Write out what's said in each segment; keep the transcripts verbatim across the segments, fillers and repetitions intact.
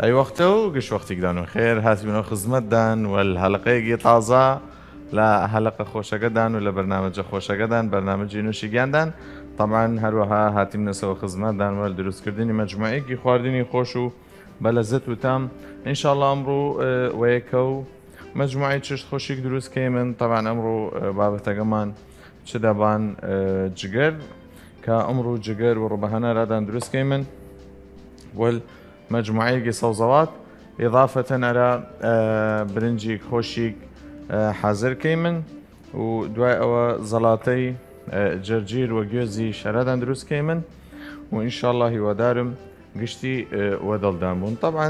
ئەی وەختە و گشت وەختیگدان و خێر هاتیمنەوە خزمەتدان وەل هەلقەیەگی تازە لە هەلقە خۆشەگەدان و لە بەرنامەجە خۆشەگەدان، بەرنامەجی نوشیگیاندان. طبعا هەروەها هاتیمنەسەوە خزمەتدان وەل دروستکردنی مەجموعەیەکی خواردنی خۆش و بە لەزەت و تام. ئینشاءالله ئەمڕوو، ئێ، وەیەکە و مەجموعەی چشت خۆشیگ دروست کەیمن. طبعا ئەمڕوو، ئێ، بابەتەگەمان چ دەبان، ئێ، جگەر، کە ئەمڕوو جگەر و ڕوبەهەنە رادان دروست کەیمن. وەل مەجموعەیەگی سەوزەوات، ئیضافەتەن ئەرا، ئێ، برنجیگ خۆشیگ، ئێ، حازر کەیمن و دوای ئەوە زەڵاتەی، ئێ، جەرجیر و گوێزی شەرادان دروست کەیمن و ئینشاءالله هیوادارم گشتی، ئێ، وە دڵدان بوون. طبعا،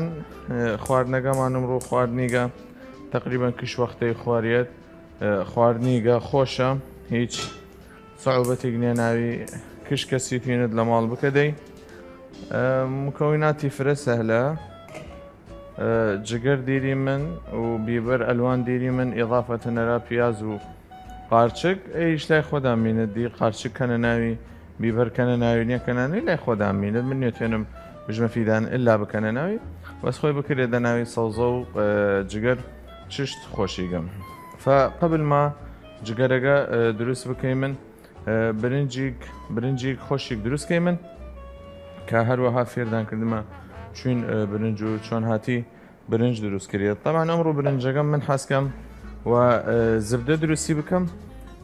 ئێ، خواردنەگەمان ئمڕوو خواردنیگە تقریبا کش وەختەی خوارێد، ئێ، خواردنیگە خۆشە، هیچ سەعوبەتیگ نیە ناوی کش کەسی توینێد لە ماڵ بکەدەی. ئێ، مکەویناتی فرە سەهلە، ئێ، جگەر دیری من و بیبەر ئەلوان دیری من، ئیضافەتەن ئەرا پیاز و قارچک. ئێیش لای خۆدان مینێد، دی قارچک کەنە ناوی، بیبەر کەنە ناوی، نیەکەنە ناوی، لای خۆدان مینێد. من نیەتوێنم بژمە فیدان ئللا بکەنە ناوی، بەس خۆی بکرێدە ناوی سەوزە و، ئێ، جگەر چشت خۆشیگەم. فە قبل ما جگەرەگە، ئێ، دروست بکەیمن، ئێ، برنجیگ، برنجیگ خۆشیگ دروست کەیمن، کە هەروەها فێردان کردمە چوین، ئێ، برنج و چۆن هاتی برنج دروست کریەت. طبعا ئەمڕوو برنجەگەم من حەز کەم و، ئێ، زبدە دروستی بکەم،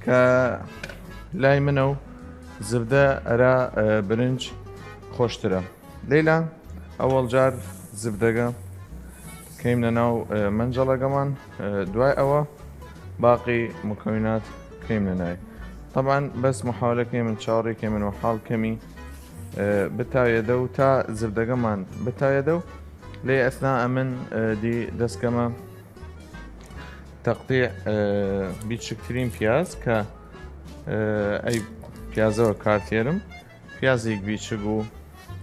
کە لای منە و زبدە ئەرا، ئێ، برنج خۆشترە. لەیلا ئەوەڵ جار زبدەگە کەیمنە ناو، ئێ، مەنجەڵەگەمان، ئێ، دوای ئەوە باقی مکەوینات کەیمنە ناوی. طبعا بەس محاولە کەیمن، چاوەڕی کەیمن و حاڵ کەمی، ئێ، بتاوێدە و تا زبدەگەمان بتاوێدە و لەی ئەسنا ئەمن، ئێ، دی دەسکەمە تەقتیع، ئێ، بیچکترین پیاز کە، ئێ، ئەی پیازەوە کارتێرم. پیازیگ بیچگ و،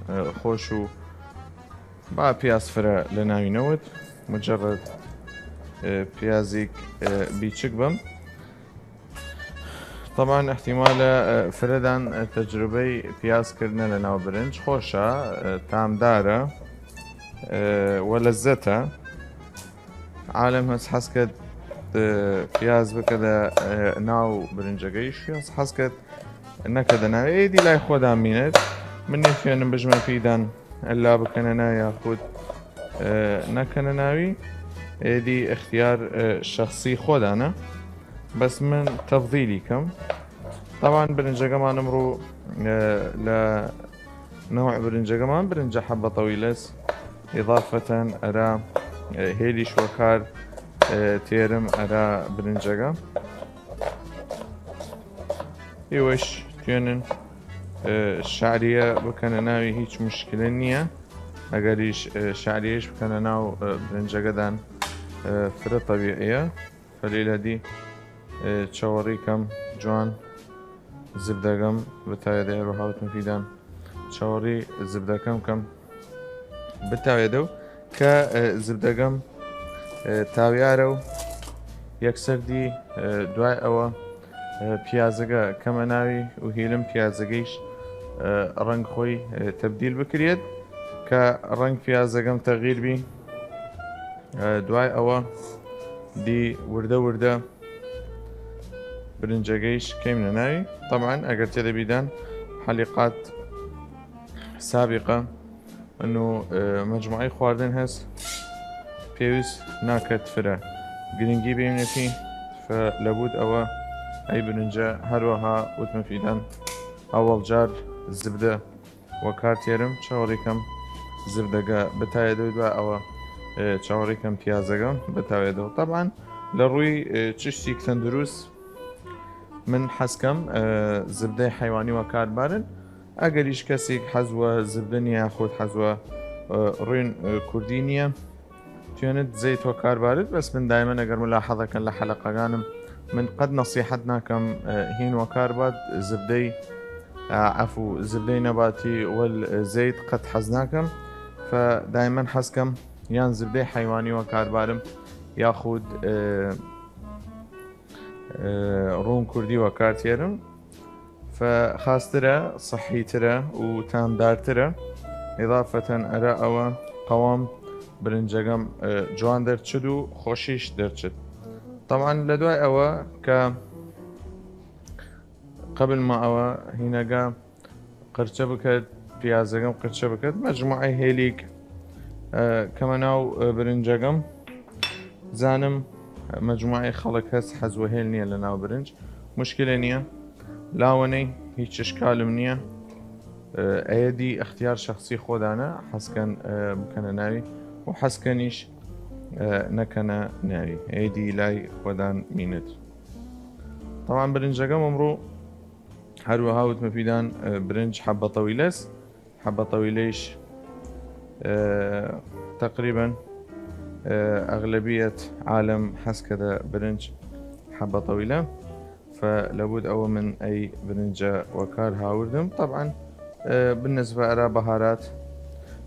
ئێ، خۆش و با پیاز فرە لە ناوی نەوت، مجرد، ئێ، پیازیگ، ئێ، بیچگ بم. طبعا احتمالە، ئێ، فرەدان، ئێ، تەجروبەی پیاز کردنە لە ناو برنج خۆشە، ئێ، تامدارە، ئێ، وە لەزەتە. عالم هەس حەز کەت، ئێ، پیاز بکەدە، ئێ، ناو برنجەگەیش، هەس حەز کەت نەکەدە ناوی. ئێدی لای خۆدان مینێد، من نێتوێنم بژمە فیدان ئەللا بکەنە ناوی یاخود، ئێ، نەکەنە ناوی. ئێدی اختیار، ئێ، شەخسی خۆدانە، بەس من تەفضیلی کەم. طبعا برنجەگەمان ئمڕوو، ئێ، لە نەوع برنجەگەمان برنجە حەبە طەویلەس، ئیضافەتەن ئەرا، ئێ، هێلیش وەکار، ئێ، تێرم ئەرا برنجەگە. ئیوەش توێنن، ئێ، شعریە بکەنە ناوی، هیچ مشکلە نییە. ئەگەریش، ئێ، شعریەش بکەنە ناو، ئێ، برنجەگەدان، ئێ، فرە طەبیعیە. فەلیل هەدی، ئێ، چەوەڕی کەم جوان زبدەگەم بتاێدە، هەروەها وتم فیدان چەوەڕی زبدەکەم کەم بتاێدە و کە، ئێ، زبدەگەم، ئێ، تاویارە و یەکسەر دی، ئێ، دوای ئەوە، ئێ، پیازەگە کەمە ناوی و هیلم پیازەگەیش، ئێ، ڕەنگ خۆی، ئێ، تەبدیل بکرێت، کە ڕەنگ پیازەگەم تەغییر بی. ئێ، دوای ئەوە دی وردە وردە برنجەگەیش کەیمنە ناوی. طبعا ئەگەر تێدە بیدان حەلیقات سابقە ئنو، ئێ، مەجموعەی خواردن هەس، پێویست ناکەت فرە گرنگی بینێتی. فە لەبود ئەوە ئەی برنجە هەروەها وتمە فیدان ئەوەڵ جار زبدە وەکار تێرم، چاوەڕی کەم زبدەگە بتاێدەو، دوای ئەوە، ئێ، چاوەڕی کەم پیازەگە بتاێدەو. طبعا لە ڕووی، ئێ، چشتیک تەندروست من حەز کەم، ئێ، زبدەی حەیوانی وەکار بارن. ئەگەریش کەسیک حەز وە زبدە نیە یاخود حەز وە، ئێ، ڕوین، ئێ، کوردی نیە، توێنت زەیت وەکار بارد. بەس من دایمەن ئەگەر ملاحەزە کەن لە حەلەقەگانم، من قەت نەسیحەت ناکەم، ئێ، هین وەکار بات زبدەی، ئێ، عەفو، زبدەی نەباتی وەل زەیت قەت حەز ناکەم. فە دایمەن حەز کەم یان زبدەی حەیوانی وەکار بارم یاخود، ئێ، ئێ، ڕوون کوردی وەکار تێرم. فە خاسترە، سەحیترە و تامدارترە. ئیضافەتەن ئەرا ئەوە قەوام برنجەگەم، ئە، جوان دەرچد و خوەشیش دەرچد. طبعاً لە دوای ئەوە کە قەبل ما ئەوە هینەگە قرچە بکەد، پیازەگەم قرچە بکەد، مەجموعەی هێلیگ، ئە، کەمە ناو، ئە، برنجەگەم. زانم مەجموعەی خەڵک هەس حەز وە هێل نییە لە ناو برنج. مشکلە نییە، لاوەنەی هیچ ئشکالم نییە. ئە، ئەیە دی ئەختیار شەخسی خۆدانە، حەزکەن، ئە، بکەنە ناوی و حەزکەنیش، ئە، نەکەنە ناوی. ئەیە دی لای خۆدان مینت. طبعاً برنجەگەم ئمڕوو هەروەها وتمە پیدان، ئە، برنج حەبە طەویلەس، حەبە طەویلەیش، ئە، تەقریبەن، ئە، ئەغلەبیەت عالەم حەز کەدە برنج حەبە طەویلە. فە لەبود ئەوە من ئەی برنجە وەکار هاوردم. طبعاً، ئە، بالنسبە ئەرا بەهارات،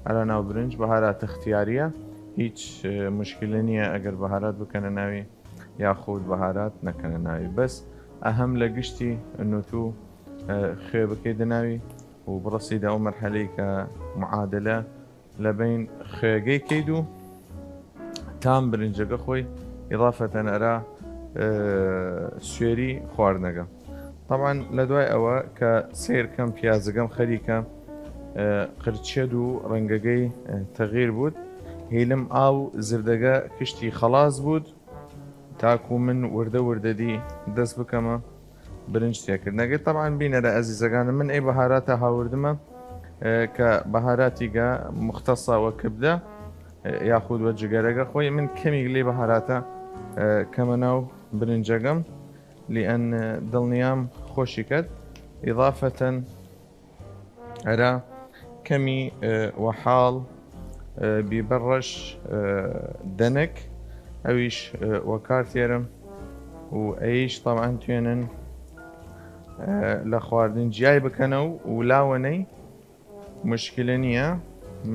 ئەرا ناو برنج بەهارات اختیاریە، هیچ، ئە، مشکلە نییە ئەگەر بەهارات بکەنە ناوی یاخود بەهارات نەکەنە ناوی. بەس ئەهەم لە گشتی نوتو، ئە، خوێ بکەیدە ناوی و بڕەسیدە ئەو مەرحەلەی کە معادلە لە بەین خوێگەی کەید و تام برنجەگە خۆی ئیضافەتەن ئەرا، ئە، سوێری خواردنەگە. طبعاً لە دوای ئەوە کە سیر کەم پیازەگەم خەریکە، ئە، قرچێد و ڕەنگەگەی، ئە، تەغییر بوود، هیلم ئاو زردەگە کشتی خەڵاس بوود، تاکو من وردە وردە دی دەس بکەمە برنج تێکردنەگەی. طبعاً بینەرە ئەزیزەگانم، من ئەی بەهاراتە هاوردمە، ئە، کە بەهاراتیگە مختەسە وە کبدە، ئە، یاخود وە جگەرەگە خۆی. من کەمیگ لەی بەهاراتە، ئە، کەمە ناو برنجەگەم، لئن دڵنیام خوەشی کەد. ئیضافەتەن ئەرا کەمی، ئە، وەحاڵ، ئە، بیبەر ڕەش، ئە، دەنک، ئەویش، ئە، وەکار تێرم و ئەیش طبعاً توێنن، ئە، لە خواردن جیای بکەنە و، و لاوەنەی مشکلە نییە.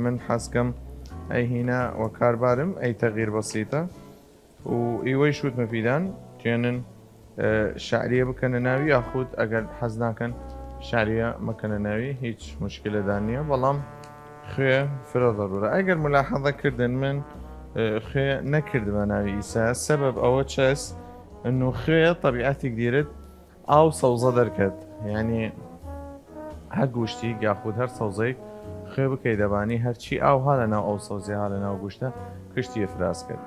من حەزکەم ئەی هینا وەکار بارم، ئەی تەغییر بەسیتە. و ئیوەی شووتمە پیدان، توێنن، ئە، شعریە بکەنە ناوی، یاخود ئەگەر حەز ناکەن شعریە مەکەنە ناوی، هیچ مشکلەدان نییە، بەڵام خوێ فرە ضرورە. ئەگەر ملاحظە کردن من، ئە، خوێ نەکردمە ناوی ئیسا، سەبەب ئەوە چەس، ئنو خوێ طبیعەتیگ دیرت ئاو سەوزە دەرکەت، یعنی هەر گوشتیگ یاخود هەر سەوزەیگ خوێ بکەیدە بانی، هەرچی ئاو ها لە ناو ئەو سەوزەی ها لە ناو گوشتە کشتی ئفراز کرد.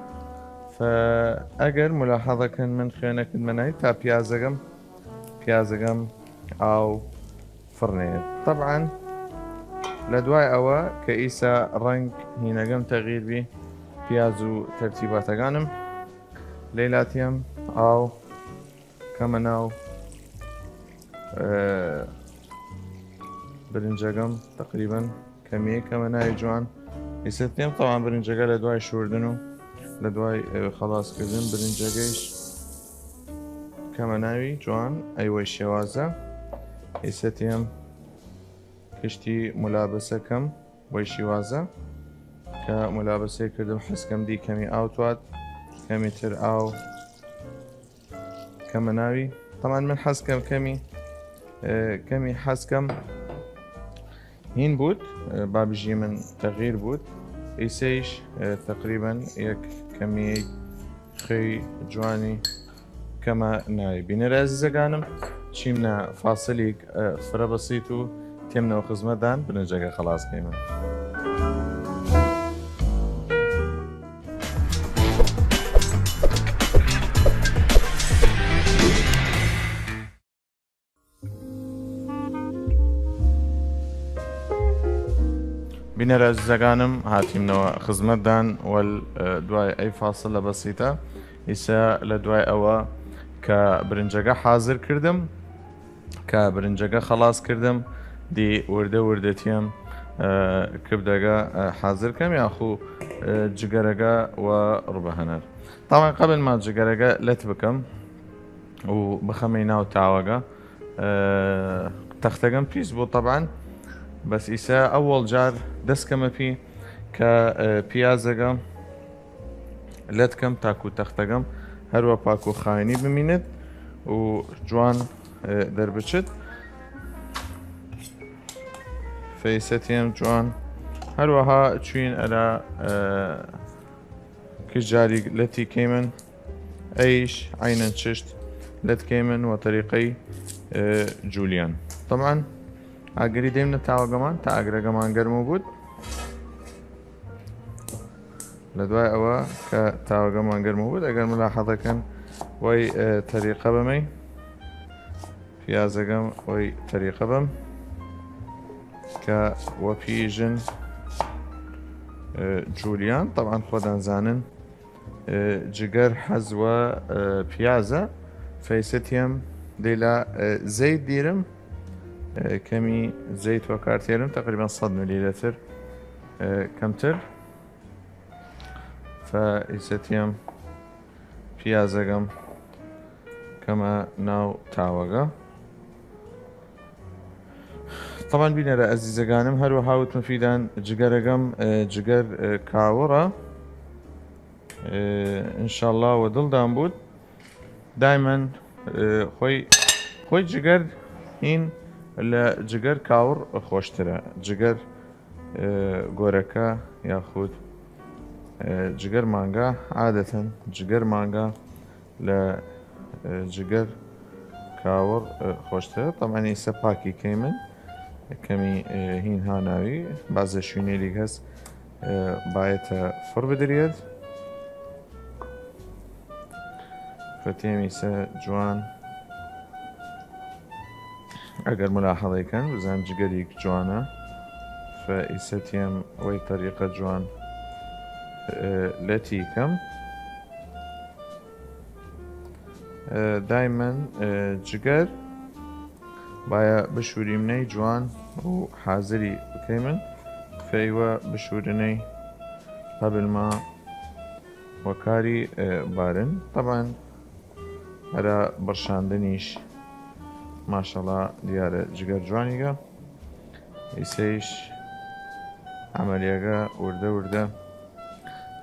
فە ئەگەر ملاحظە کەن من خوێ نەکردمە ناوی تا پیازەگەم، پیازەگەم ئاو فڕنێت. طبعاً لە دوای ئەوە کە ئیسا ڕەنگ هینەگەم تەغییر بی، پیاز و تەرتیباتەگانم لەیلاتیم ئاو کەمە ناو، ئە، برنجەگەم تەقریبەن کەمیە کەمە ناوی جوان. ئیسە تێم طبعاً برنجەگە لە دوای شوردن و لە دوای، ئە، خەڵاس کردن برنجەگەیش کەمە ناوی جوان ئەی وەی شێوازە. ئیسە تێم کشتی ملابسە کەم وەی شیوازە کە ملابسەی کردم حەزکەم دی کەمی ئاو تواد، کەمی تر ئاو کەمە ناوی. طبعاً من حەزکەم کەمی، ئە، کەمی حەزکەم هین بوود، ئە، با بژی من تەغییر بوود. ئیسەیش، ئە، تەقریبەن یەک کەمیەی خوێی جوانی کەمە ناوی. بینەر ئەزیزەگانم، چیمنە فاسلیگ، ئە، فرە بەسیت و تێمنەوە خزمەتدان برنجەگە خەڵاس کەیمە. بینەر ئەزیزەگانم، هاتیمنەوە خزمەتدان وەل، ئە، دوای ئەی فاسلە بەسیتە. ئیسە لە دوای ئەوە کە برنجەگە حازر کردم، کە برنجەگە خەڵاس کردم، دی وردە وردە تیم، ئە، کبدەگە، ئە، حازر کەم یاخو، ئە، جگەرەگە و ڕبەهەنەر. طبعاً قبل ما جگەرەگە لەت بکەم، و بخەمەی ناو تاوەگە. ئە، تەختەگەم پیس بوو طبعاً، بەس ئیسە ئەوەڵ جار دەسکەمە پی کە، ئە، پیازەگە لەتکەم تاکو تەختەگەم هەروە پاک و خاوێنی بمینێت و جوان، ئە، دەربچێت. فەیسەتیم جوان. هەروەها چوین ئەرا، ئە، جاریگ لەتی کەیمن، ئەیش عەینەن چشت لەت کەیمن وە تەریقەی، ئێ، جولیان. طبعاً ئاگری دەیمنە تاوەگەمان تا ئاگرەگەمان گەرمو بوود. لە دوای ئەوە کە تاوەگەمان گەرمو بوود، ئەگەر ملاحەزە کەن وەی، ئێ، تەریقە بەمەی پیازەگەم وەی تەریقە بەم کە وە پیژن، ئێ، جولیان. طبعاً خۆدان زانن، ئێ، جگەر حەز وە، ئێ، پیازە. فەیسەتیم دەیلا، ئێ، زەیت دیرم، ئێ، کەمی زەیت وە کار تێرم، تقریباً سەد ملی لتر، ئێ، کەمتر. فەیسەتیم پیازەگەم کەمە ناو تاوەگە. طبعاً بینەرە ئەزیزەگانم، هەروەها وتم فیدان جگەرەگەم، ئێ، جگەر، ئێ، کاوڕە. ئێ، انشاءالله وە دڵدان بوود. دایمەن، ئێ، خۆی، خۆی جگەر هین لە جگەر کاوڕ خۆشترە. جگەر، ئێ، گۆرەکە یاخود، ئێ، جگەر مانگا، عادەتەن جگەر مانگا لە، ئێ، جگەر کاوڕ، ئێ، خۆشترە. طبعاً ئیسە پاکی کەیمن، کەمی، ئێ، هین هاناوی، بازە شوینێلیگ هەس، ئێ، بایەتە فڕ بدریەد. فەتێم ئیسە جوان، ئەگەر ملاحەزەی کەن بزان جگەریگ جوانە. فە ئیسە تێم وەی تەریقە جوان، ئێ، لەتی کەم. ئێ، دایمەن، ئێ، جگەر بایە بشوریمنەی جوان و حازری بکەیمن. فەیوە بشورنەی قبل ما وەکاری، ئێ، بارن. طبعاً ئەرا بڕشاندنیش ماشەڵا دیارە جگەر جوانیگە. ئیسەیش عەمەلیەگە وردە وردە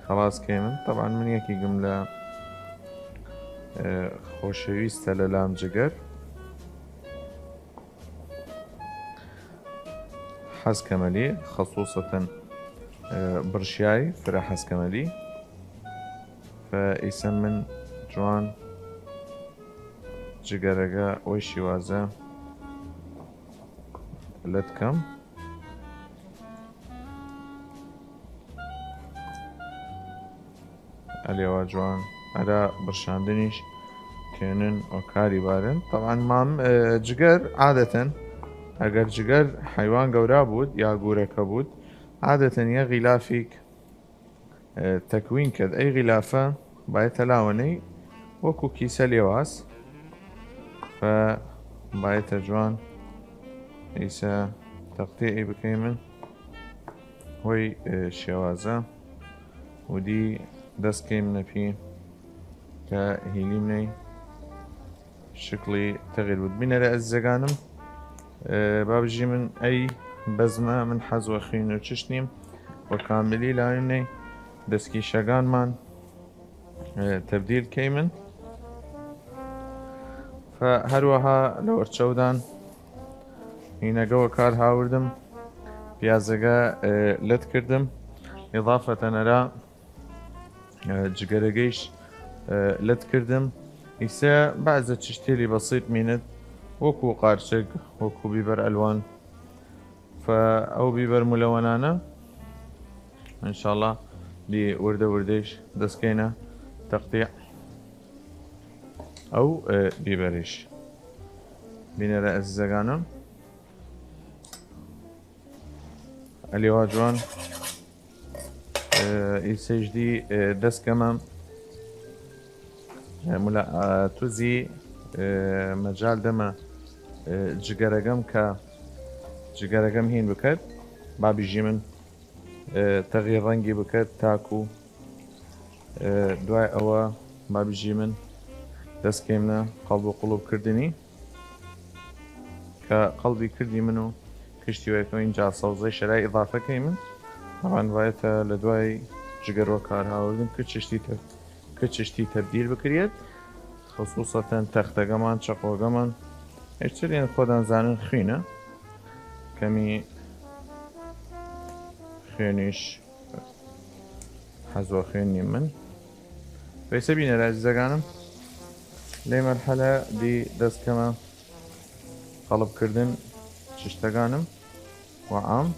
خەڵاس کەیمن. طبعاً من یەکیگم لە، ئێ، خۆشەویستە لە لام جگەر. حەز کەمەلی، خەسووسەتەن، ئێ، بڕشیای فرە حەز کەمەلی. فە ئیسە من جوان جگەرەگە وەی شیوازە لەت کەم. ئەلێوا جوان ئەرا بڕشاندنیش تێنن و کاری بارن. طبعاً مام، ئێ، جگەر عادەتەن ئەگەر جگەر حەیوان گەورا بوود یا گورەکە بوود، عادەتەن یە غیلافیک، ئێ، تەکوین کەد. ئەی غیلافە بایەتە لاوەنەی وەکو کیسە لێواس. فە بایەتە جوان ئیسە تەقتیعی بکەیمن وەی، ئێ، شێوازە و دی دەس کەیمنە پی کە هیلیمنەی شکڵی تەغیر بوود. بینەرە ئەزیزەگانم، ئێ، با بژی من ئەی بەزمە من حەز وە خوین و چشت نیم وە کاملی لاوینەی دەستکیشەگانمان، ئێ، تەبدیل کەیمن. فە هەروەها لە وەرچەودان هینەگە وە کار هاوردم، پیازەگە، ئێ، لەت کردم، ئضافەتەن ئەرا، ئێ، جگەرەگەیش، ئێ، لەت کردم. ئیسە بعضە چشتێلی بەسیط مینت وەکو قارچگ، وەکو بیبەر ئەلوان. فە ئەو بیبەر مولەوەنانە انشاءالله دی وردە وردەیش دەسکەینە تەقتیع ئەو، ئێ، بیبەریش. بینەرە ئەزیزەگانم، ئەلیوا جوان، ئێ، ئیسەیش دی، ئێ، دەسکەمە، ئێ، ملا، ئا، توزی، ئێ، مەجال دەمە، ئێ، جگەرەگەم کە جگەرەگەم هین بکەد، با بیژی من، ئێ، تەغییر ڕەنگی بکەد تاکو، ئێ، دوای ئەوە با بیژی من دەسکەیمنە قەڵب و قوڵب کردنی. کە قەڵبی کردی من و کشتی وەیەکەوە، اینجا سەوزەی شەرای ئضافە کەیمن. طبعاً وایەتە لە دوای جگەر وەکار هاوردن ک چشتی تە-، ک چشتی تەبدیل بکریەت، خصوصەتەن تەختەگەمان، چەقۆگەمان، ئەیتر یەن خۆدان زانن خوینە، کەمی خوێنیش حەز وە خوێن نیم من. وەیسە بینەر ئازیزەگانم، لەی مەرحەلە دی دەس کەمە قەڵب کردن چشتەگانم وە عام.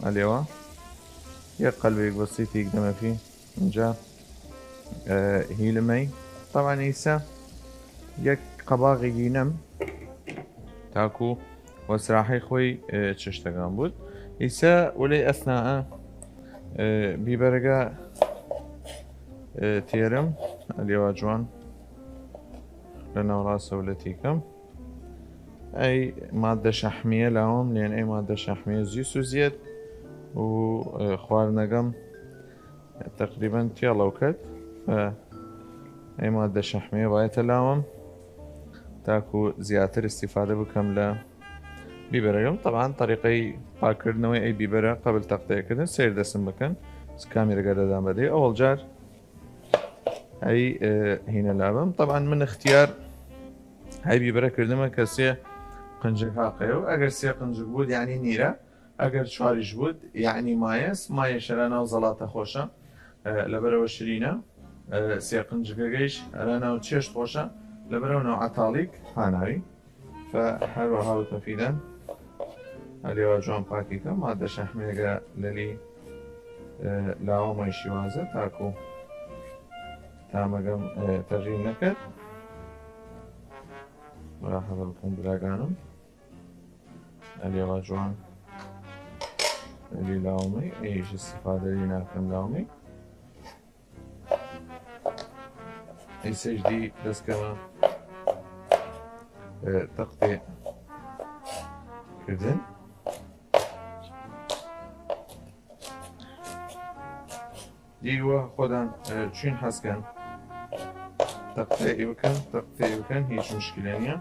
ئەلیەوە یەک قەلبێگ بەسیتیگ دەمەفی ئمجا، ئە، هیلمەی. طبعا ئیسە یەک قەباغی گینەم تاکو وە سراحەی خوەی، ئە، چشتەگان بوود. ئیسە ولەی ئەسنائە، ئە، بیبەرەگە، ئە، تێرم ئەلیەوە جوان لە ناوڕاسە ولەتی کەم. ئەی مادە شەحمیە لاوم لێن، ئەی مادە شەحمیە زی سوزیەت و، ئە، خواردنەگەم تقریبا تیەڵەو کەت. ئە، ئەی مادە شەحمیە بایەتە لاوم تاکو زیاتر استیفادە بکەم لە بیبەرەگەم. طبعا طریقەی پاکردنەوەی ئەی بیبەرە قبل تەقتەیە کردن سیر دەسم بکەن، کامیرەگە دەدان بەدەی ئەوەڵ جار ئەی، ئە، هینە لابم. طبعا من اختیار هەی بیبەرە کردمە کە سێ قنجگ هاقەیە و ئەگەر سێ قنجگ بوود یعنی نیرە، ئەگەر چواریش بوود یعنی مایەس. مایەش ئەرا ناو زەڵاتە خۆشە، ئە، لەبەرەوە شرینە. ئە، سێ قنجگەگەیش ئەرا ناو چێشت خۆشە، لەبەرەوە ناو عەتاڵیگ هاناوی. فە هەروەها وتمە فیدان ئەلیەوە جوان پاکی کەم مادە شەحمیەگە لەلی، ئە، لاوە مەی شیوازە تاکو تامەگەم، ئە، تەغییر نەکەت. ملاحظە بکەن براگانم. ئەلیەوە جوان ئەلی لاومی، ئەیش استفادە لی ناکەم لاومی. ئیسەیش دی دەس کەمە، ئە، تەقتێ کردن. دیوە خۆدان، ئە، چوین حەزکەن تەقتێ ئی بکەن، تەقتێ ئی بکەن، هیچ مشکلە نیە.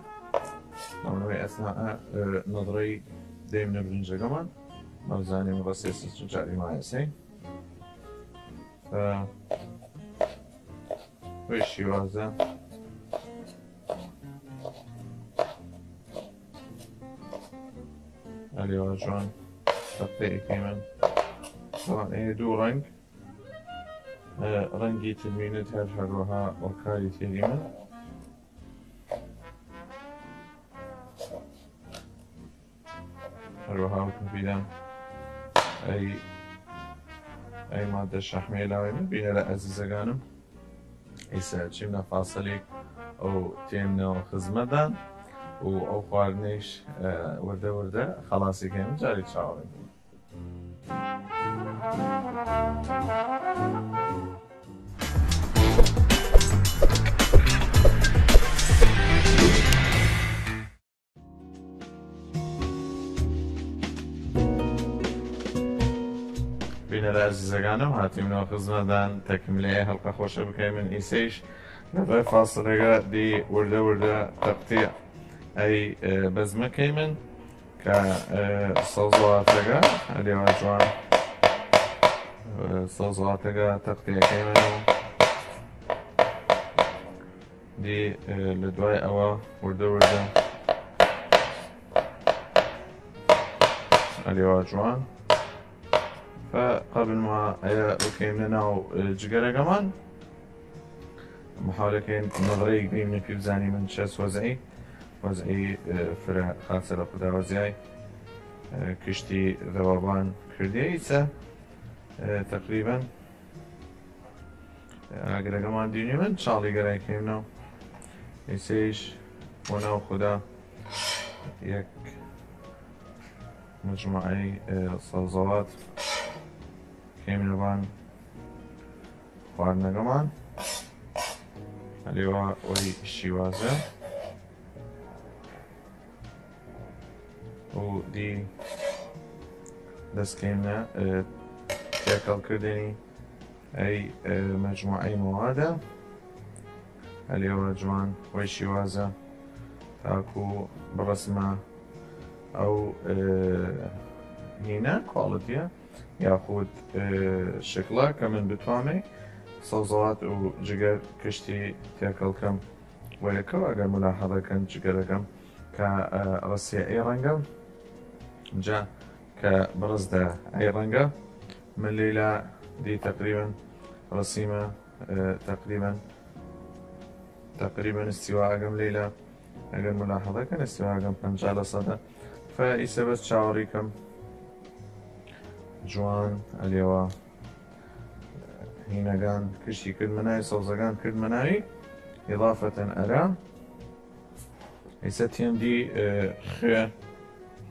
ئەمەوەی ئەسنا، ئە، ئە، نەدڕەی دەیمنە برنجەگەمان. مەوزانیم ڕەسێ سس چون جاری مایەسەی. ئە، وەی شیوازە. ئەلیەوە جوان تەقتێ ئی کەیمن. طبعا ئێ دوو ڕەنگ، ئە، ڕەنگی تلمینت هەر هەروەها وەکاری تێریمن. هەروەها وتم پیدان ئەی، ئەی مادە شەحمیە لاوی من بینەرە ئەزیزەگانم. ئیسە چیمنە فاسەلیگ ئەو تێمنەوە خزمەتدان و ئەو خواردنەیش، ئە، وردە وردە خەڵاسی کەیم جاری چاوەڕێ بین. بینەرە ئەزیزەگانم، هاتیمنەوە خزمەتدان تەکملەیە هەڵقە خۆشە بکەیمن ئیسەیش لە دوای فاسڵێگە دی وردە وردە تەقتیع ئەی، ئە، بەزمە کەیمن کە، ئە، سەوزەواتەگە ئەلیەوە جوان، ئە، سەوزەواتەگە تەقتیع کەیمن و دی، ئە، لە دوای ئەوە وردە وردە ئەلیەوە جوان. فە قەبل ما ئەیە وکەیمنە ناو، ئە، جگەرەگەمان. محاولەکەین نەدڕەیگ بیم نەپی بزانیمن چەس وەزعی، وەزعی، ئە، فرە خاسە لە خوداوەزیای، ئە، کشتی ذەوابان کردیە ئیسە، ئە، تەقریبەن ئاگرەگەمان دینیمن چاڵی گەرای کەیمنەوە. ئیسەیش وەناو خودا یەک مجموعەی، ئە، سەوزەوات کەیمنەوان خواردنەگەمان. ئەلیەوە وەی شیوازە. و دی دەسکەیمنە، ئە، تێکەڵ کردنی ئەی، ئە، مەجموعەی مەوادە. ئەلیەوە جوان وەی شیوازە تاکو بڕسمە ئەو، ئە، هینە کواڵتیە یاخود، ئە، شکڵە کە من بتوامێ سەوزەوات و جگەر کشتی تێکەڵ کەم. وەیەکەو ئەگەر ملاحەزە کەن جگەرەگەم کە، ئە، ڕەسیە ئەی ڕەنگە، جا کە بڕزدە ئەی ڕەنگە. من لەیلا دی تەقریبەن ڕەسیمە، ئە، تەقریبەن تقریبا استیوا ئەگەم لەیلا، ئەگەر ملاحظە کەن استیوا ئەگەم پەنجا لە سەدە. فە ئیسە بەس چاوەڕی کەم جوان ئەلێوا هینەگان کشتی کرد مەناوی، سەوزەگان کرد مەناوی، ئضافەتەن ئەرا ئیسە تیەم دی، ئێ، خێ،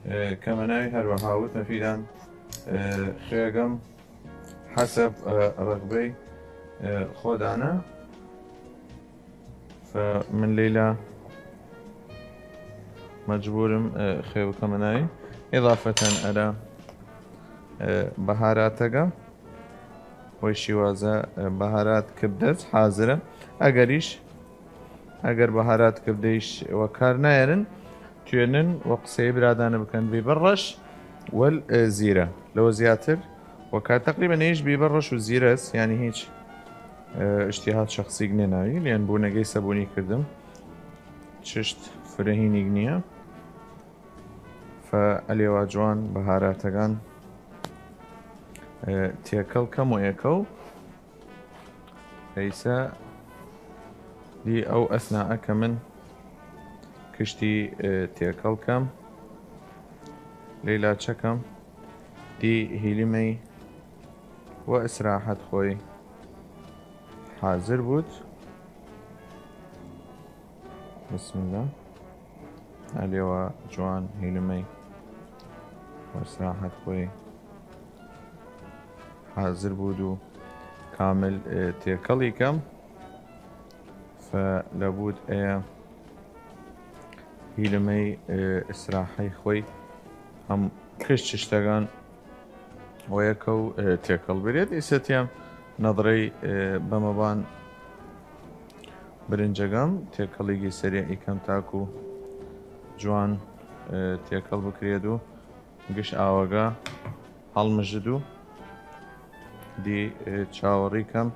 ئێ، کەمەناوی هەروەها وتمە فیدان، ئێ، خێگەم حەسەب، ئێ، ڕغبەی، ئێ، خۆدانە. فە من لەیلا مەجبورم، ئێ، خێ بکەمەناوی. ئضافەتەن ئەرا، ئێ، بەهاراتەگە. وەی شیوازە، ئێ، بەهارات کبدەس حازرە. ئەگەریش، ئەگەر بەهارات کبدەیش وەکار نایەرن، توێنن وە قسەی برادانە بکەن بیبەر ڕەش وەل، ئێ، زیرە. لەوە زیاتر وەکار تقریبا نەیش بیبەر ڕەش و زیرەس، یعنی هیچ، ئێ، اجتهاد شخصیگ نێناوی، لێن بوونەگەی سەبوونی کردم. چشت فرەهینیگ نییە. فە ئەلێوا جوان بەهاراتەگان، ئێ، تێکەڵ کەم و ئێکەو. ئەیسە دی ئەو ئەسنائە کە من کشتی، ئێ، تێکەڵ کەم لەیلا چەکەم دی هیلمەی وە ئیسراحەت خوەی حازر بوود. بسم اللە. ئەلێوا جوان هیلمەی وە ئیسراحەت خوەی حازر بوود و کامل، ئێ، تێکەڵی کەم. فە لەبوود ئێ هیلمەی، ئێ، ئیسراحەی خوەی هەم کشت چشتەگان وەیەکەو، ئێ، تێکەڵ برێد. ئیسەتیان نەدڕەی، ئێ، بەمەبان برنجەگەم تێکەڵیگی سەریع ئیکەم تاکو جوان، ئێ، تێکەڵ بکرێد و گش ئاوەگە هەڵمژد و دی، ئێ، چاوەڕی کەم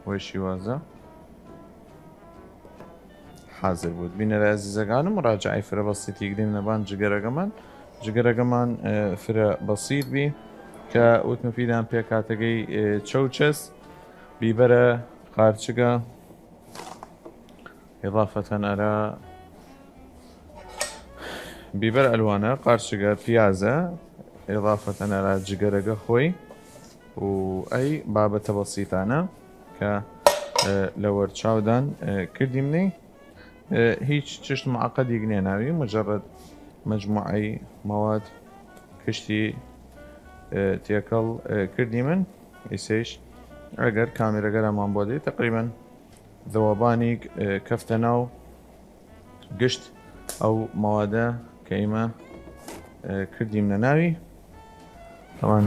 وەی شیوازە حازر بوود. بینەرە ئەزیزەگانم، مراجعەی فرە بەسیتیگ دیم نەبان جگەرەگەمان. جگەرەگەمان، ئێ، فرە بەسیت بی کە وتمە فیدان پێکاتەگەی، ئێ، چەوچەس بیبەرە قارچگە ئضافەتەن ئەرا بیبەر ئەلوانە، قارچگە، پیازە، ئضافەتەن ئەرا جگەرەگە خوەی و ئەی بابەتە بەسیتانە کە، ئێ، لە وەرچاودان، ئێ، کردیمنەی. ئێ، هیچ چشت معقدیگ نێناوی، مجرد مجموعەی مواد کشتی، ئێ، تێکەڵ، ئێ، کردیمن. ئیسەیش ئەگەر کامێرەگەرەمان بۆ دی تقریبا ذوبانیگ، ئێ، کەفتە ناو گشت ئەو موادە کە ئیمە، ئێ، کردیمنە ناوی. طبعا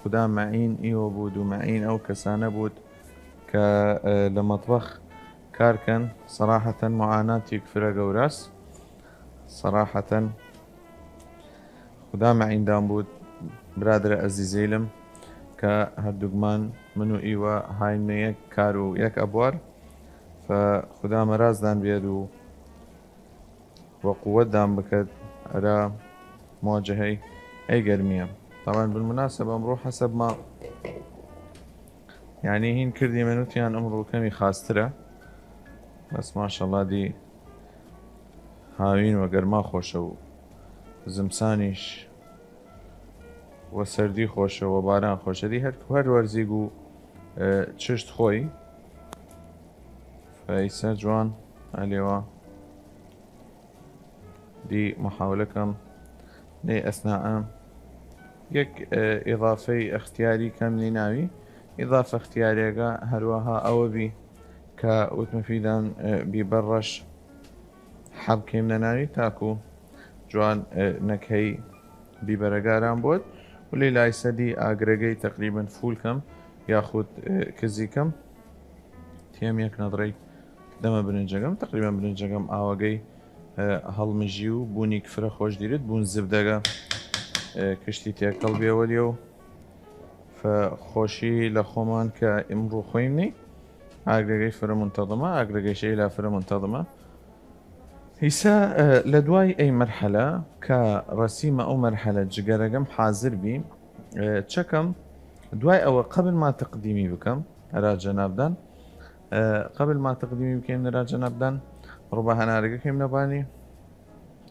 خودا مەعین ئیوە بوود و مەعین ئەو کەسانە بوود کە، ئێ، لە مەطبەخ کار کەن. سەراحەتەن معاناتیگ فرە گەوراس. سەراحەتەن خودا مەعیندان بوود، برادرە ئەزیزەیلم کە هەردوگمان من و ئیوە هاینمە یەک کار و یەک ئەبوار. فە خودا مەرازدان بێد و وە قووەتدان بکەد ئەرا مواجهەی ئەی گەرمیە. طبعا بالمناسبە ئمڕوو حەسەب ما، یعنی، هین کردیمن وتیان ئمڕوو کەمی خاسترە، بەس ماشەڵڵا دی هاوین وە گەرما خۆشە و زمسانیش وە سەردی خۆشە، وە باران خۆشە، دی هەر، هەر وەرزیگ و، ئێ، چشت خوەی. فە ئیسە جوان ئەلێوا دی محاولە کەم نەی ئەسنائە یەک، ئێ، ئضافەی ئەختیاری کەم نەی ناوی. ئضافە ئەختیاریەگە هەروەها ئەوە بی کە وتمە فیدان، ئێ، بیبەر ڕەش حەب کەیمنە ناوی تاکو جوان، ئێ، نەکەی بیبەرەگاران بۆت. و لەی لایسە دی ئاگرەگەی تقریبا فول کەم یاخود، ئێ، کزی کەم. تیەم یەک نەدڕەی دەمە برنجەگەم، تقریبا برنجەگەم ئاوەگەی، ئێ، هەڵمژی و بوونیگ فرە خۆش دیرێد، بوون زبدەگە، ئێ، کشتی تێکەڵ بێ وەلیە و فە خۆشی لە خۆمان کە ئمڕوو خوەیمنی. ئاگرەگەی فرە منتەظمە، ئاگرەگەی شەیلا فرە منتەظمە. ئیسە، ئێ، لە دوای ئەی مەرحەلە کە رەسیمە ئەو مەرحەلە جگەرەگەم حازر بی، ئێ، چەکەم دوای ئەوە قەبل ما تەقدیمی بکەم ئەرا جەنابدان، ئە، قەبل ما تەقدیمی بکەیم نرا جەنابدان، ڕوبە هەنارەگە کەیم نەبانی،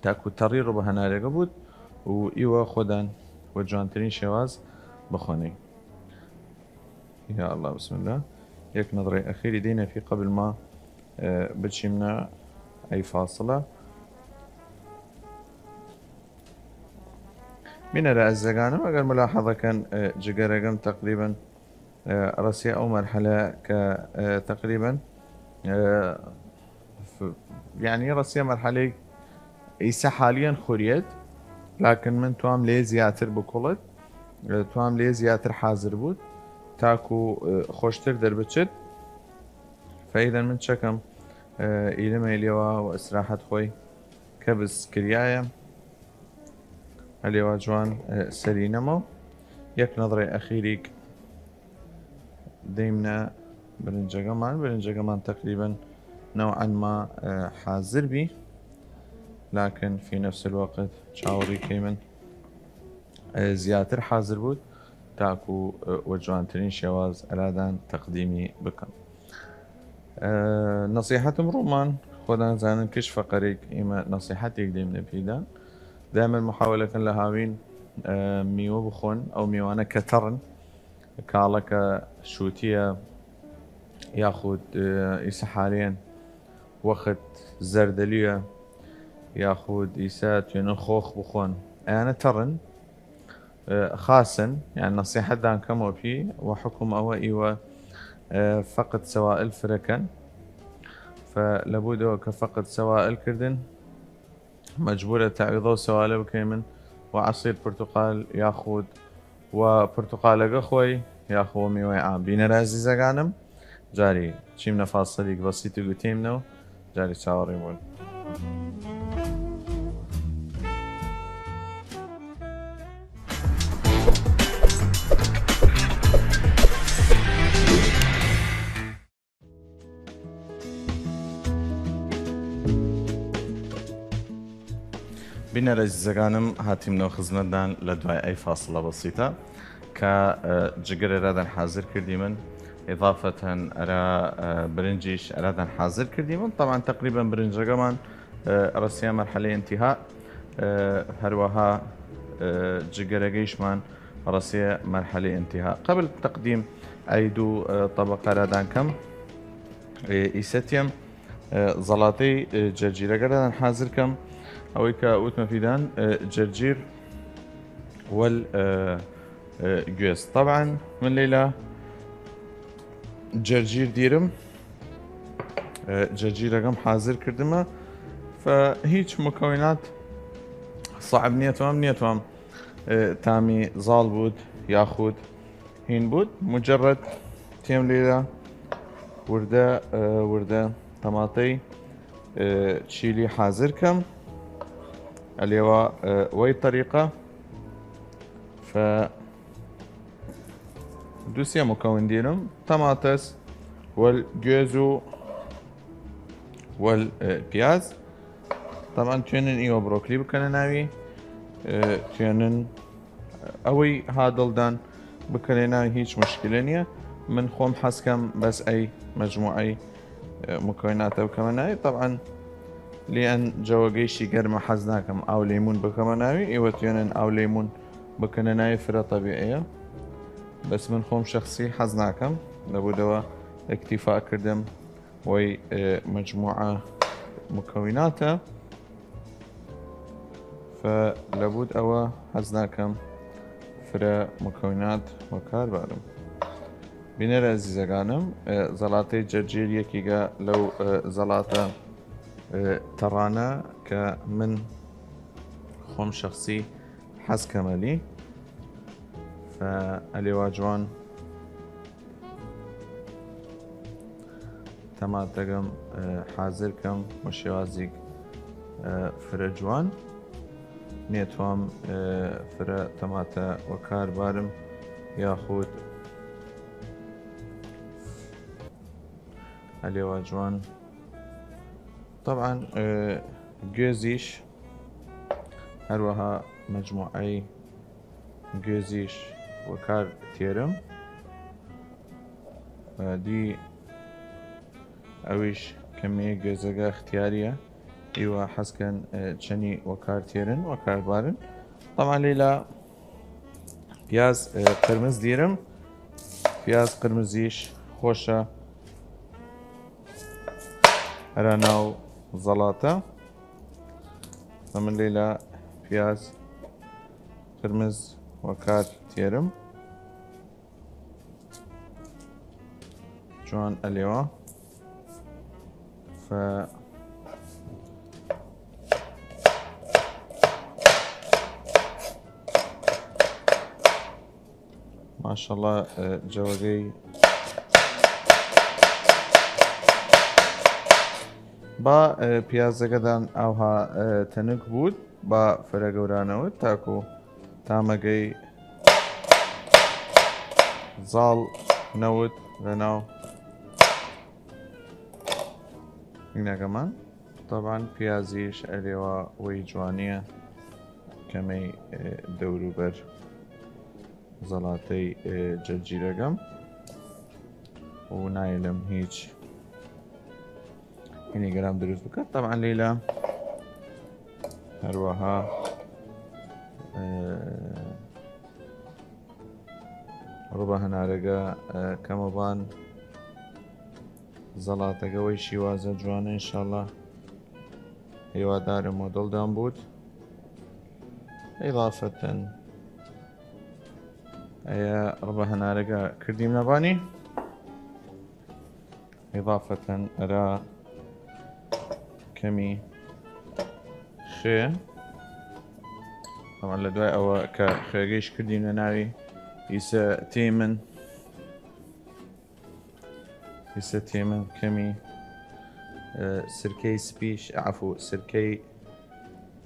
تاکو تەڕی ڕوبە هەنارەگە بود و ئیوە خۆدان وە جوانترین شێواز بخۆنەی. یا الله، بسم الله. یەک نەدڕەی ئەخیری دەینە فی قەبل ما، ئە، بچیمنە ئەی فاصلە. بینەرە ئەزیزەگانم، ئەگەر ملاحظە کەن، ئە، جگەرەگەم تەقریبەن، ئە، رەسیە ئەو مەرحەلە کە، ئە، تەقریبەن، ئە، ف-، یعنی رەسیە مەرحەلەی ئیسە حالیەن خوریەت، لکن من توام لێ زیاتر بکوڵت، ئە، توام لێ زیاتر حازر بود، تاکو، ئە، خوشتر دەربچت. فەیدەن من چەکەم، ئە، ئیلمە لێوا و ئیسراحەت خۆی کەبس کریایە. هەلێوا جوان، ئە، سەرینەمە و یەک نەدڕەی ئەخیریک دەیمنە برنجەگەمان. برنجەگەمان تەقریبەن نەوعەن ما، ئە، حازر بی، لکن فی نەفس الوەقت چاوەڕی کەیمن، ئە، زیاتر حازر بود، تاکو، ئە، وە جوانترین شێواز ئەرادان تەقدیمی بکەم. ئە، نەسیحەتم ڕوومان، خۆدان زانن کش فەقەرێک ئیمە نەسیحەتێک دەیمنە پیدان. دایمەن محاولەکەن لە هاوین، ئە، میوە بخۆن، ئەو میوانە کە تەڕن، کاڵەکە شووتیە، یاخود، ئە، ئیسە حالێن وەخت زەردەلیە، یاخود ئیسە توێنن خۆخ بخۆن. ئەیانە تەڕن، ئە، خاسن، یان نەسیحەتدان کەمەوە پی و حکم ئەوە ئیوە، ئە، فەقت سەوائل فرەکەن. فە لەبودەوە کە فەقت سەوائل کردن، مەجبورە تەعویضە و سەوالە بکەیمن و عەسیر پرتوقال یاخود و پرتوقالەگە خۆی یاخود میوەی عام. بینەرە ئەزیزەگانم، جاری چیمنە فاصلیگ بەسیت و گوتیمنەو، جاری چاوەڕی بوون. بینەرە ئەزیزەگانم، هاتیمنەوە خزمەتدان لە دوای ئەی فاصلە بەسیتە کە، ئە، جگەرە ئەرادان حازر کردیمن، ئضافەتەن ئەرا، ئە، برنجیش ئەرادان حازر کردیمن. طبعا تقریبا برنجەگەمان، ئە، رەسیە مەرحەلەی انتها، ئە، هەروەها، ئە، جگەرەگەیشمان رەسیە مەرحەلەی انتها. قبل تقدیم ئەی دوو، ئە، طبقە ئەرادان کەم، ئە، ئیسەتیم، ئە، زەڵاتەی، ئە، جەرجیرەگەران حازر کەم. ئەوەی کە وتمە پیدان، ئە، جەرجیر وەل، ئە، ئە، گوێز. طبعا من لەیلا جەرجیر دیرم، ئە، جەرجیرەگەم حازر کردمە. فە هیچ مکەونات صعب نیەتوام، نیەتوام، ئە، تامی زاڵ بود یاخود هین بود، مجرد تیم لیرە وردە، ئە، وردە تەماتەی، ئە، چیلی حازر کەم. ئەلێوا، ئە، وەی طریقە فە دوسیە مکەون دیرم، تەماتەس وەل گوێز و وەل، ئە، پیاز. طبعا توێنن ئیوە برۆکلی بکەنە ناوی، ئە، توێنن ئەوەی ها دڵدان بکەێ ناوی، هیچ مشکلە نییە. من خۆم حەز کەم بەس ئەی مەجموعەی، ئە، مکەوناتە بکەمە ناوی. طبعا لێن جەوەگەیشی گەرمە حەز ناکەم ئاو لەیمون بکەمە ناوی، ئێوە توێنن ئاو لەیمون بکەنە ناوی، فرە طەبیعیە. بەس من خۆم شەخسی حەز ناکەم، لەبودەوە ئەکتیفا کردم وەی، ئێ، مەجموعە مکەوناتە. فە لەبود ئەوە حەز ناکەم فرە مکەونات وەکار بارم. بینەرە ئەزیزەگانم، ئێ، زەڵاتەی جەرجیر یەکیگە لەو، ئێ، زەڵاتە، ئێ، تەڕانە کە من خۆم شەخسی حەز کەمەلی. فە ئەلێوا جوان تەماتەگەم، ئێ، حازر کەم وە شێوازیگ، ئێ، فرە جوان. نێتوام، ئێ، فرە تەماتە وەکار بارم یاخود ئەلێوا جوان. طبعا، ئێ، گوێزیش هەروەها مەجموعەی گوێزیش وەکار تێرم. ئێ، دی ئەویش کەمێ گێزەگە اختیاریە، ئیوە حەز کەن، ئە، چەنی وەکار تیەرن، وەکار بارن. طبعا لەیلا پیاز، ئە، قرمز دیرم، پیاز قرمزیش خوەشە ئەرا ناو زەڵاتە. ئەمن لەیلا پیاز قرمز وەکار تیەرم. جوان ئەلێوا. ف ماشەڵڵا، ئە، جەوەگەی با، ئە، پیازەگەدان ئاوها، ئە، تەنک بوود، با فرە گەورانەوە تاکو تامەگەی زاڵ نەوت لەناو هینەگەمان. طبعا پیازیش ئەرێوا وەی جوانیە کەمەی، ئێ، دەوروبەر زەڵاتەی، ئێ، جەرجیرەگەم و نایلم هیچ هینی گەرام دروست بکات. طبعا لەیلا هەروەها، ئێ، ڕوبە هەنارەگە، ئە، کەمەبان زەڵاتەگە وەی شیوازە جوانە، ئینشاڵڵا هیوادارم و دڵدان بوود. ئیضافەتەن ئەیە ڕوبە هەنارەگە کردیم نەبانی. ئیضافەتەن ئەرا کەمی خوێ. طبعا لە دوای ئەوە کە خوێگەیش کردیمنە ناوی، ئیسە تیمن، ئیسە تیمن کەمی، ئە، سرکەی سپیش، عەفو، سرکەی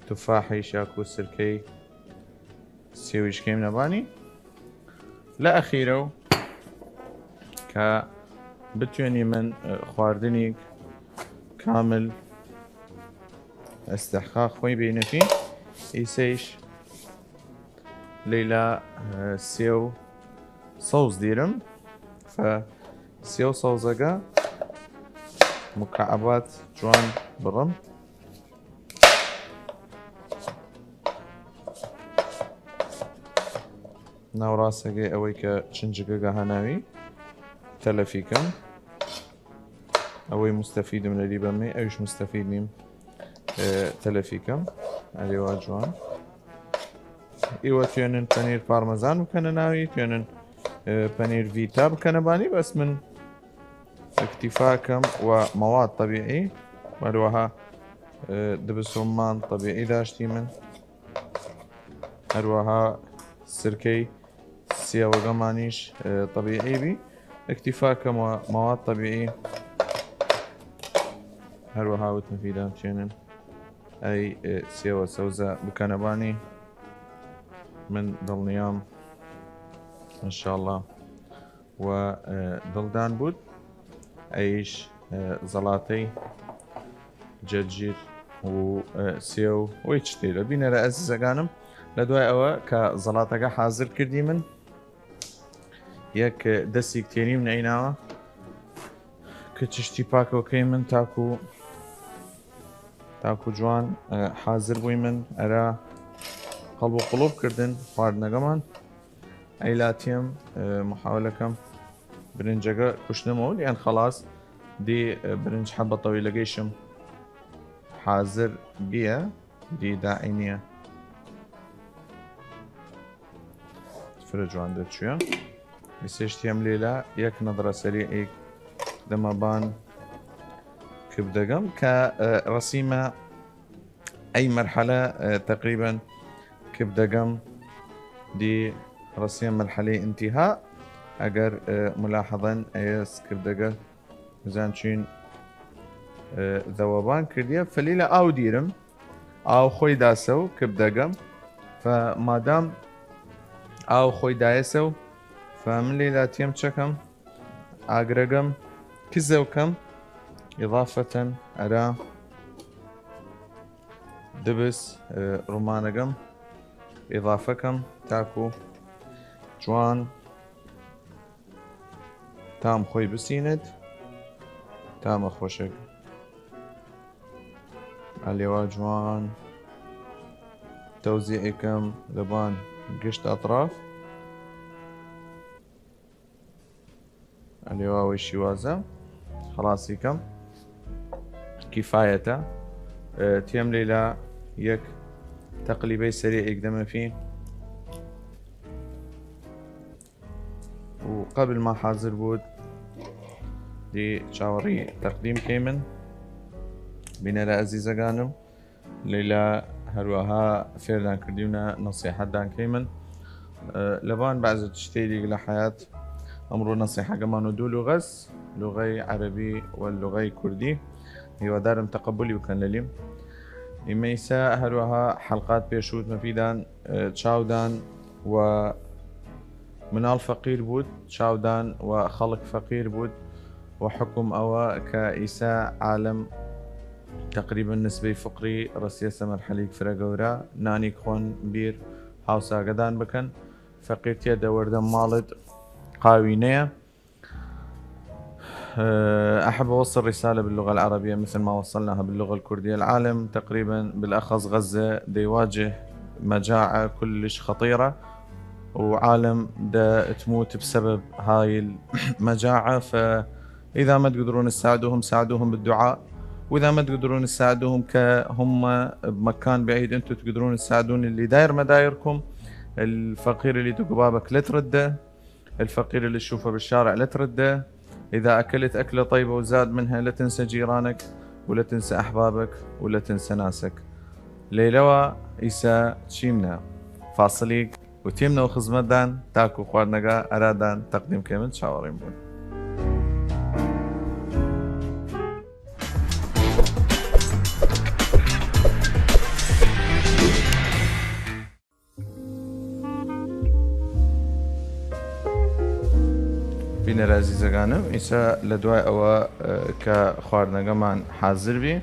تفاحیش یاکو سرکەی سێویش کەیم نەبانی. لە ئەخیرەو کە بتوێنیمن، ئە، خواردنیگ کامل ئەستحقاق خوەی بینەفی، ئیسەیش لەیلا، ئە، سێو سەوز دیرم. فە سێو سەوزەگە مکعبات جوان بڕم. ناوڕاسەگەی ئەوەی کە چنجگەگە هەناوی تەلەفی کەم. ئەوەی مستەفیدم لەلی بەمەی، ئەویش مستەفید نیم. ئێ، تەلەفی کەم. ئەرێوا جوان. ئیوە توێنن پەنیر پارمەزان بکەنە ناوی، توێنن، ئێ، پەنیر ڤیتا بکەنە بانی، بەس من اکتفا کەم وە مەواد طەبیعی، وەروەها، ئێ، دبس ڕوممان طەبیعی داشتی من. هەروەها سرکەی سیەوەگەمانیش، ئێ، طەبیعی بی. اکتفا کەم وە مەواد طەبیعی. هەروەها وتم فیدام چێنن ئەی، ئێ، سیەوە سەوزە بکەنە بانی. من دڵنیام، انشاءالله، و، ئێ، دڵدان بوود. ئەیش، ئێ، زەڵاتەی جەرجیر و، ئێ، سێو وەی چتێ لە بینەرە ئەزیزەگانم. لە دوای ئەوە کە زەڵاتەگە حازر کردی من، یەک، ئێ، دەسیگ تێنیم نەیناوە ک چشتی پاکەوەکەی من تاکو، تاکو جوان، ئێ، حازر بوی من ئەرا قەڵب و قڵوب کردن خواردنەگەمان. ئەیلاتیم، ئێ، محاولە کەم برنجەگە کوشتنەمەوە، یان خەڵاس دی، ئێ، برنج حەبە طەویلەگەیشم حازر بیە، دی داعی نیە. فرە جوان دەرچویە. ئیسەیش تیەم لەیلا یەک نەظرە سەریعیگ دەمە بان کبدەگەم کە، ئێ، رەسیمە ئەی مەرحەلە، ئێ، تەقریبەن کبدەگەم دی رەسیە مەرحەلەی ئینتیها. ئەگەر، ئێ، ملاحەزەن ئەیەس کبدەگە بزان چین، ئێ، زەوەبان کردیە. فەلیلە ئاو دیرم، ئاو خوەی داسەو کبدەگەم. فە مادام ئاو خوەی دایەسەو، فە من لەیلا تیەم چەکەم ئاگرەگەم کزەو کەم، ئیضافەتەن ئەرا دبس، ئێ، ڕومانەگەم ئیضافە کەم تاکو جوان تام خوەی بسینێد. تامە خوەشێگ. ئەلێوا جوان تەوزیعی کەم لەبان گشت ئەطراف. ئەلێوا وەی شیوازە خلاصی کەم کفایەتە. ئێ، تێم لەیلا یەک تەقلیبەی سەریع ئیک دەمە فی. و قبل ما حاضر بود، دی چاوەڕی تەقدیم کەیمن. بینەرە ئەزیزەگانم، لەیلا هەروەها فێردان کردیونە نەسیحەتدان کەیمن. ئە، لەبان بعض تشتەیلیگ لە حیات ئەمڕۆ نەسیحەگەمان و دوو لوغەس، لوغەی عەرەبی و لوغەی کوردی. هیوادارم تەقەبولی بکەن لەلیم. ئیمە ئیسە هەروەها حەلقات پێشووت مەفیدان، ئە، چاودان و مناڵ فەقیر بوود، چاودان و خەڵک فەقیر بوود، و حکم ئەوە کە ئیسە عالم تقریبا نسبەی فقری رەسیەسە مەرحەلیگ فرە گەورا، نانیگ خوەن بیر هاوساگەدان بکەن، فەقیرتیە دەوەردە ماڵت قاوینەیە. أحب أوصل رسالة باللغة العربية مثل ما وصلناها باللغة الكردية. العالم تقريبا بالأخص غزة ديواجه مجاعة كلش خطيرة، وعالم دا تموت بسبب هاي المجاعة. فإذا ما تقدرون تساعدوهم، ساعدوهم بالدعاء. وإذا ما تقدرون تساعدوهم كهم بمكان بعيد، انتو تقدرون تساعدون اللي داير مدايركم، الفقير اللي دق بابك لا ترده، الفقير اللي تشوفه بالشارع لا ترده. إذا أكلت أكلة طيبة وزاد منها، لا تنسى جيرانك، ولا تنسى أحبابك، ولا تنسى ناسك. لەیلەوا ئیسە چیمنە فاصلیگ و تیمنەو خزمەتدان تاکو خواردنەگە ئەرادان تەقدیم کەیمن، چاوەڕیم بوون. بینەر ئەزیزەگانم، ئیسە لە دوای ئەوە، ئە، کە خواردنەگەمان حازر بی،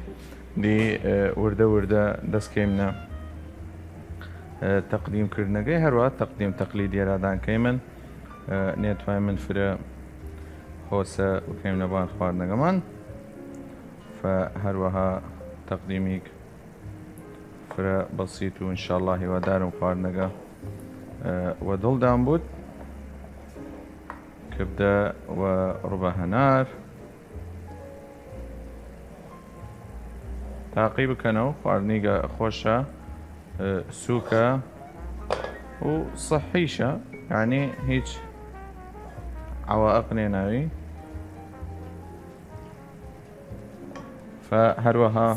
دی، ئە، وردە وردە دەس کەیمنە، ئە، تەقدیم کردنەگەی، هەروە تەقدیم تەقلیدی ئەرادان کەیمن، ئە، نێتوایمن فرە هۆسە بکەیمنە بان خواردنەگەمان، فە هەروەها تەقدیمیگ فرە بەسیت و انشاءاللە هیوادارم خواردنەگە، ئە، وە دڵدان بوود. کبدە و ڕوبە هەنار تاقی بکەنەو، خواردنیگە خوەشە، ئە، سووکە و صحیشە، یعنی هیچ عەوائق نێناوی. فە هەروەها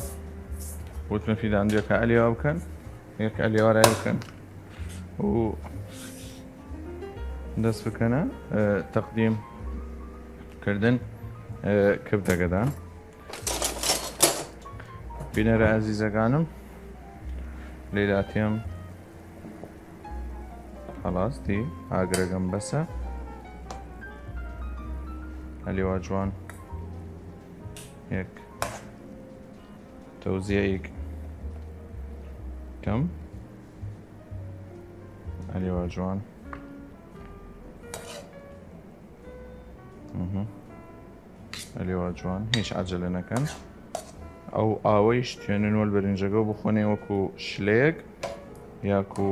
وتمە فیدان یەکە ئەلیوا بکەن، یەک ئەلیوا رای بکەن و دەس بکەنە، ئە، تەقدیم کردن، ئە، کبدەگەدان. بینەرە ئەزیزەگانم، لەیلاتیم خلاص دی ئاگرەگەم بەسە. ئەلیوا جوان یەک تەوزیعیگ کەم. ئەلیوا جوان. مهم. ئەلیوا جوان، هیچ عەجەلە نەکەن. ئەو ئاوەیش توێنن وەل برنجەگەو بخۆنێ وەکو شلەیەگ، یاکو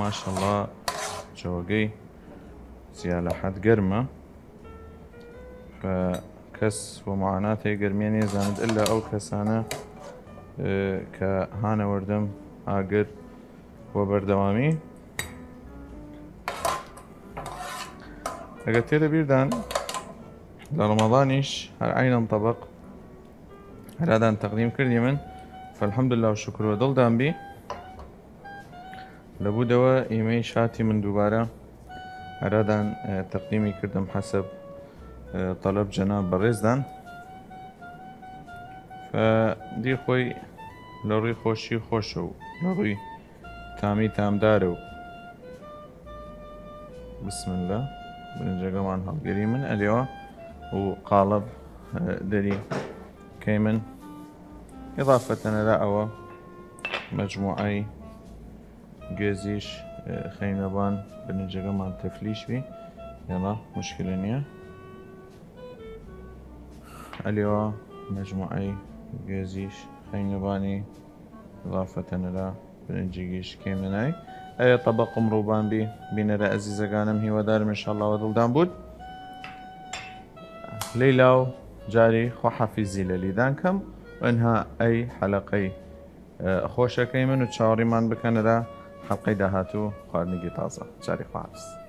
ماشەڵڵا جەوەگەی زیا لە حەد گەرمە. کەس وە معاناتەی گەرمیە نیەزانێت، ئللا ئەو کەسانە، ئێ، کە هانە وەردەم ئاگر وە بەردەوامی. ئەگەر تێدە بیردان، لە ڕەمەضانیش هەر عەینەن تەبەق هەرادان تەقدیم کردیمن، فەلحەمدوللا و شوکر وە دڵدان بی. لەبودەوە ئیمەیش هاتیمن دووبارە ئەرادان، ئێ، تەقدیمی کردم حەسەب، ئێ، تەلەب جەناب بەڕێزدان. فە دی خۆی لە ڕوی خۆشی خۆشە و لە ڕوی تامی تامدارە و بسم اللە. برنجەگەمان هەڵگەریمن ئەلیوا و قاڵب، ئێ، دەری کەیمن. ئضافەتەن ئەرا ئەوە مەجموعەی گێزیش، ئێ، خەینەبان برنجەگەمان تەفلیش بی. یەڵا، مشکلە نیە. ئەلیەوە مەجموعەی گوێزیش خەینە بانی، ئضافەتەن ئەرا برنجیگیش کەیمنای. ئەیە طبق ئمڕووبان بی. بینەرە ئەزیزەگانم، هیوادارم انشاءاللە وە دڵدان بوود. لەیلاو جاری خواحافیزی لەلیدان کەم. و ئنها ئەی حەلەقەی، ئە، خۆشەکەی من و چاوەڕیمان بکەنەرە حەلقەی داهاتوو خواردنیگی تازە. جاری خواحافیز.